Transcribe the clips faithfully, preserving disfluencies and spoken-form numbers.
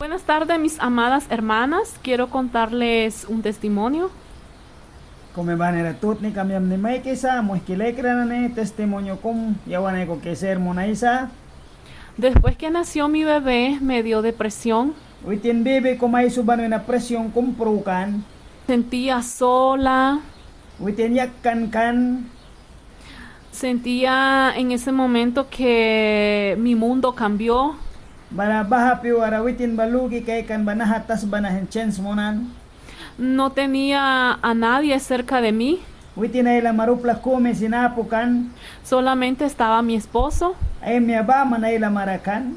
Buenas tardes, mis amadas hermanas. Quiero contarles un testimonio. Kumi banira tutni kam yamni maikisa, muihki laikra nani, testimonio kum yawan aikuki sermon aisa. Después que nació mi bebé, me dio depresión. Witin bibi kum aisuban wina presión kum prukan. Sentía sola. Witin yakan kan. Sentía en ese momento que mi mundo cambió. Bara baha piuara witin ba luki kaikan ba naha tasba na sin chens munan. No tenía a nadie cerca de mí. Witin ai lamara upla kumi sin apu kan. Solamente estaba mi esposo. Ai maia baman ai lamara kan.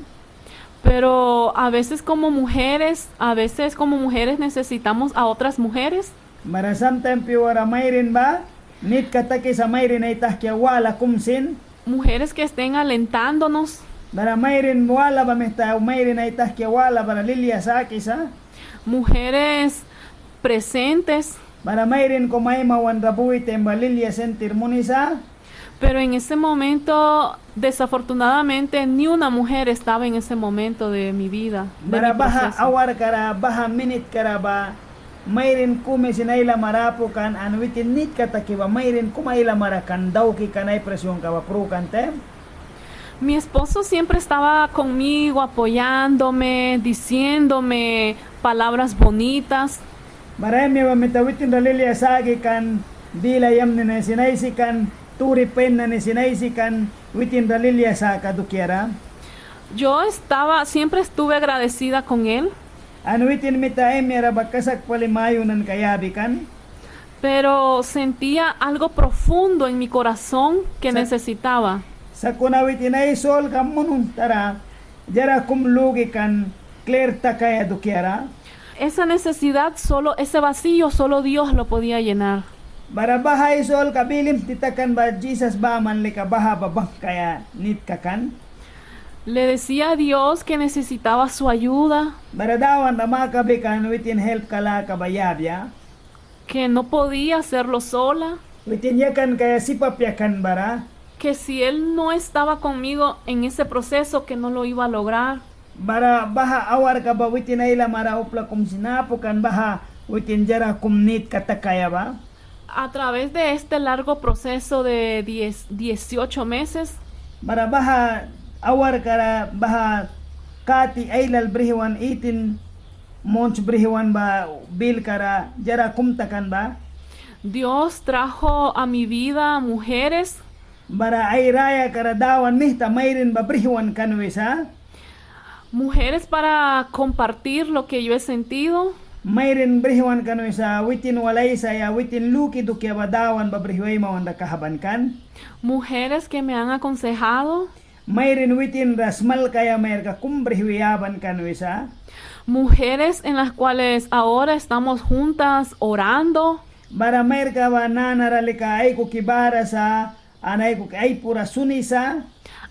Pero a veces como mujeres, a veces como mujeres necesitamos a otras mujeres. Bara samtaim piuara mairin ba nitka takisa mairin ai tahkia wala kum sin. Mujeres que estén alentándonos. Bara mairin wala ba mita mairin ai tahkia wala bara lilia sakisa. Mujeres presentes. Bara mairin kum ai mawanra bui taim ba lilia sentir munisa. Pero en ese momento, desafortunadamente, ni una mujer estaba en ese momento de mi vida, de mi proceso. Bara baha awarkara, baha minitkara ba mairin kumi sin ai lamara apu kan, an witin nitka taki ba mairin kum ai lamara kan dauki kan ai presionka ba prukan taim. Mi esposo siempre estaba conmigo, apoyándome, diciéndome palabras bonitas. Bara ai maia ba mita witin ra lilia saki kan, bila yamni nani sin aisi kan, turi pain nani sin aisi kan, witin ra lilia saka dukiara. Yo estaba, siempre estuve agradecida con él. An witin mita ai maia ra ba kasak pali mayunanka yabi kan. Pero sentía algo profundo en mi corazón que necesitaba. Sakuna witin ai solka munuhnta ra diara kum luki kan klir takaia dukiara. Esa necesidad solo, ese vacío solo Dios lo podía llenar. Bara baha ai solka bilimti takan ba Jisas baman lika baha ba bangkaia nitka kan. Le decía a Dios que necesitaba su ayuda. Bara Dawan ra makabi kan witin helpka laka ba yabia. Que no podía hacerlo sola. Witin yakan kaia sip apia kan bara. Que si él no estaba conmigo en ese proceso, que no lo iba a lograr. Bara baha awarka ba witin ai lamara upla kum sin apu kan baha witin diara kum nitka takaia ba. A través de este largo proceso de diez, dieciocho meses. Bara baha awarkara baha kati ailal brihwan, eighteen months brihwan ba bilkara diara kum takan ba. Dios trajo a mi vida mujeres. Bara ai rayakara Dawan mita mairin ba brihwan kan wisa. Mujeres para compartir lo que yo he sentido. Mairin brihwan kan wisa witin wal aisaia, witin luki dukia ba Dawan ba brihwi ai mawanra kahban kan. Mujeres que me han aconsejado. Mairin witin ra smalkaia mairka kum brihwi yaban kan wisa. Mujeres en las cuales ahora estamos juntas orando. Bara mairka ba nanara lika aikuki bara sa, an aikuki ai pura sunisa.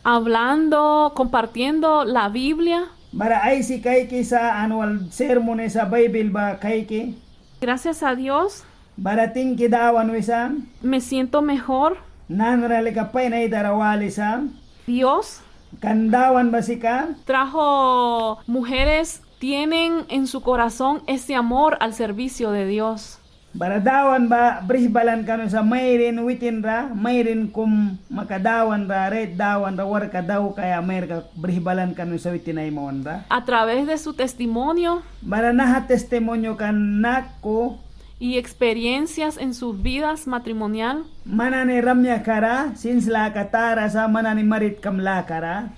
Hablando, compartiendo la Biblia. Bara aisi kaikisa an wal sermonisa Baibil ba kaiki. Gracias a Dios. Bara tingki Dawan wisa. Me siento mejor. Nanara lika pain ai dara walisa. Dios. Kan Dawan ba sika. Trajo mujeres, tienen en su corazón ese amor al servicio de Dios. Bara Dawan ba brih balan kan wisa mairin witin ra, mairin kum maka Dawan ra, rait Dawan ra warkka daukaia mairka brih balan kan wisa witin ai mawanra. A través de su testimonio. Bara naha testimonio kan naku. Y experiencias en sus vidas matrimonial. Man nani ramyakara, sins laka tara sa, man nani maritkam lakara.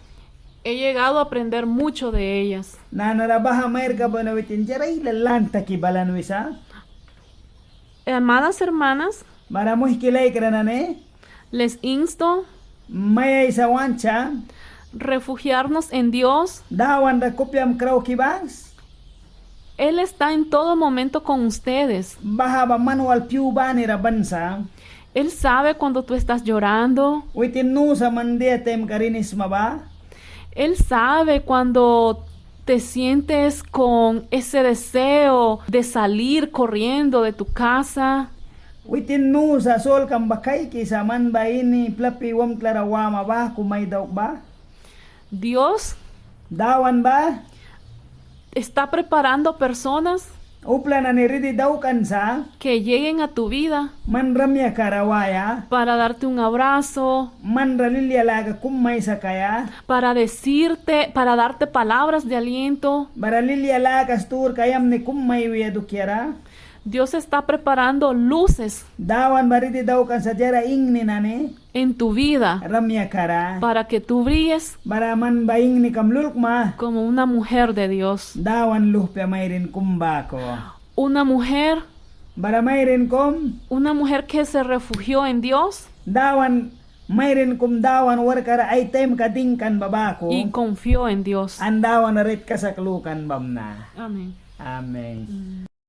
He llegado a aprender mucho de ellas. Nanara baha mairka ba wina witin diara ailal lan taki balan wisa. Amadas hermanas, bara muihki laikra nani, les insto, mai aisa want sa, refugiarnos en Dios. Dawan ra kupiam krauki bangs. Él está en todo momento con ustedes. Baha ba man wal pyu banira ban sa. Él sabe cuando tú estás llorando. Witin nu sa man dia taimka ra inisma ba. Él sabe cuando te sientes con ese deseo de salir corriendo de tu casa. Witin nu sa solkam ba kaikisa man ba ini plapi wamtla ra wama baku mai dauk ba. Dios, Dawan ba, Está preparando personas Upla nani ridi daukan sa. Que lleguen a tu vida. Man ramyakara waia. Para darte un abrazo. Man ra lilia laka kum mai sakaia. Para decirte, para darte palabras de aliento. Bara lilia laka sturka yamni kum mai wia dukiara. Dios está preparando luces. Dawan ba ridi daukan sa diara ingni nani. En tu vida. Ramyakara. Para que tú brilles. Bara man ba ingnikam lulkma. Como una mujer de Dios. Dawan luhpia mairin kum baku. Una mujer. Bara mairin kum. Una mujer que se refugió en Dios. Dawan mairin kum Dawan warkka ra ai taimka dingkan ba baku. Y confió en Dios. An Dawan ra rait kasak lukan bamna. Amén. Amén.